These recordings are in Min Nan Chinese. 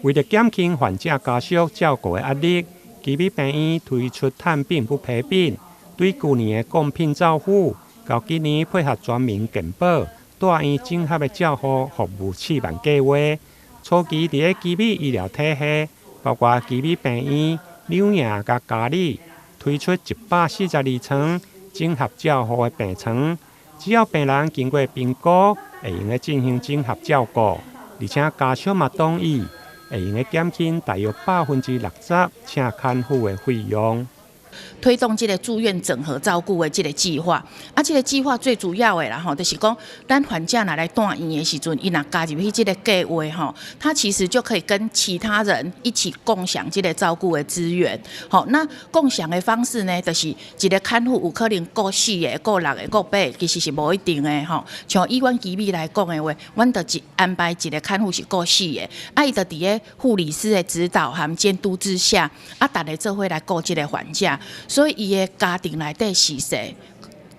為著減輕患者家屬照顧的壓力，奇美病院推出探病不陪病，對舊年的共聘照護，到今年配合全民健保，住院整合的照護服務試辦計劃。初期佇咧奇美醫療體系，包括奇美病院、柳營佮嘉里，推出142床整合照護的病床。只要病人經過評估，會用得進行整合照顧，而且家屬嘛同意，會用得減輕大約60%請看護的費用。推動這个住院整合照顧的這个計劃，啊，這个計劃最主要的啦吼，就是講咱患者若來住院的時陣，伊若加入去這个計劃吼，他其實就可以跟其他人一起共享這个照顧的資源。吼，那共享的方式呢，就是一个看護有可能顧四个、顧六个、顧八个，其實是無一定的吼。像以阮奇美來講的話，阮就一安排一个看護是顧四个，啊，伊就佇咧護理師的指導和監督之下，啊，逐个做伙來顧這个患者。所以伊的家庭內底是說，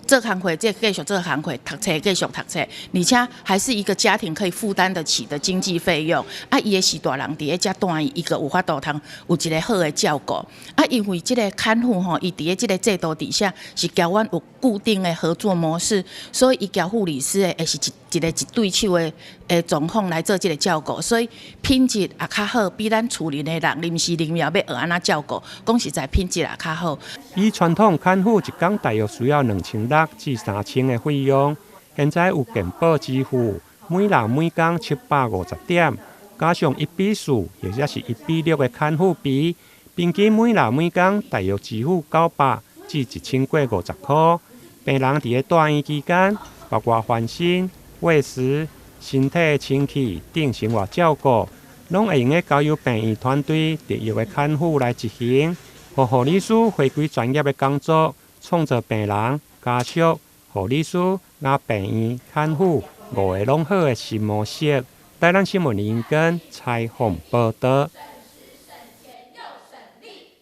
做工課，這繼續做工課，讀冊繼續讀冊，而且還是一個家庭可以負擔得起的經濟費用。啊，伊的序大人佇咧遮住院，伊閣有法度通有一个好的照顧。啊，因為這个看護吼，伊佇咧這个制度底下是佮阮有固定的合作模式，所以伊交護理師的會是一一个一對手的的狀況來做這个照顧，所以品質也較好，比咱厝裡的人臨時臨秒欲學按怎照顧，講實在品質也較好。以傳統看護一工大約需要2600至3000的費用，現在有健保支付，每人每工750點，加上1比4或者是1比6的看護比，平均每人每工大約支付900至1000過50箍。病人佇咧住院期間，包括翻身、餵食、身體清氣等生活照顧，攏會用得交由病院團隊特約的看護來執行，予護理師回歸專業的工作，創造病人、家屬、護理師、佮病院看護五个攏好的新模式。台南新聞林根採訪報導。